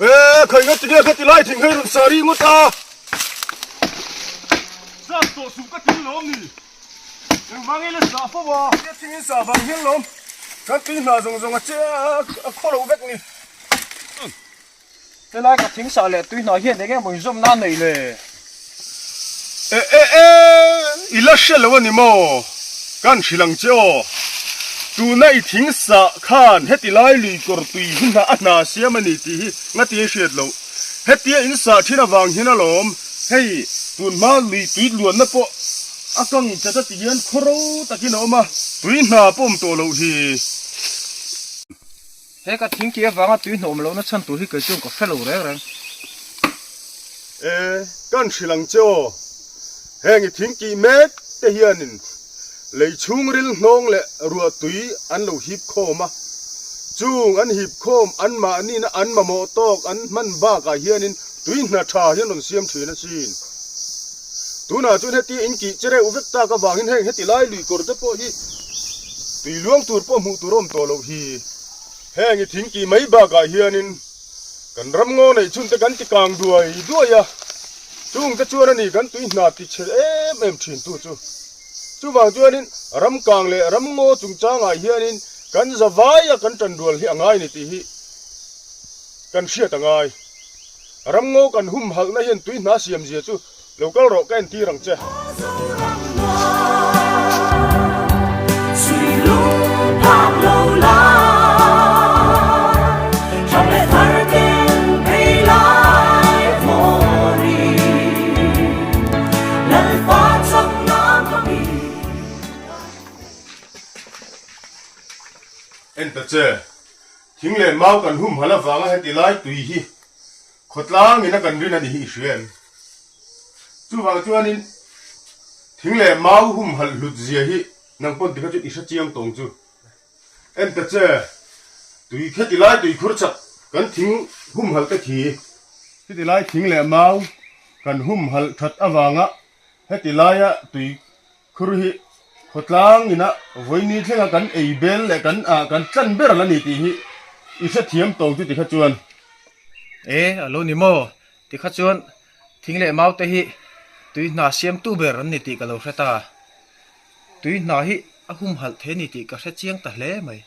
E, khai nga tinge kha tilai thing hei rawn sa ri ngawt a. Zat tawh suh ka ti lawm ni. Engvang in a sa fo a. Tia thing in sa vang hian lawm. Kan tui hna zawng zawng a che a khaw lo vek ni. Helai ka thing sah leh tui hna hian enge maw inzawm nan nei le? E e e, i la hre lo a ni maw? Kan hrilh ang che aw. Tuna i thing sah khan heti lai lui kawr tui hi hna a hna siam a ni tih hi ngatia i hriat loh. Hetia in sah thin avang hian alawm, hei tun hma lui tui luanna pawh a kang chat a ti hian khaw ro takin a awm a, tui hna pawh awm tawh loh hi. He ka thing tih avanga tui hnawm lohna chhan tur hi kei chuan ka hre lo reng reng. E, kan hrilh ang che aw. Heng i thing tih mek te hianin lei chhungril hnawng leh ruah tui an lo hip khawm a. Chung an hip khawm anmahnina an mamawh tawk an hman bakah hianin tui hna tha hian rawn siam thin asin. Tunah chuan hetia in kih che reuh vek tak avangin heng heti lai lui kawr te pawh hi tui luang tur pawh hmuh tur a awm tawh loh hi. Heng i thing tih mai bakah hianin kan ram ngaw neih chhun te kan ti kang duai duai a, chung te chuan a ni kan tui hna ti chhe em em thin tu chu. Chuvang chuanin ram kang leh ram ngaw chungchangah hianin kan zavaia kan tanrual hi a ngai ni tih hi kan hriat a ngai. Ramngaw kan humhalhna hian tui hna siam zia chu lo kal rawh ka entir ang che. En ta che. Thing leh mau kan humhalh avanga heti lai tui hi khawtlang ina kan rin a ni hi i hria em? Chuvang chuanin thing leh mau humhalh hlut zia hi nang pawn tikha chu i hre chiang tawng chu. En ta che, tui kheti lai tui khur chak kan thing humhalh te khi. Heti lai thing leh mau kan humhalh that avanga heti laia tui Khur hi khawtlang ina vawiini thlenga kan ei bel leh kan ah kan tlan ber la ni tih hi i hrethiam tawng chu tikha chuan. E, a lo ni maw? Tikha chuan thing leh mau te hi tui hna siamtu ber an ni tih ka lo hre ta. Tui hna hi a humhalh thei a ni tih ka hre chiang ta hle mai.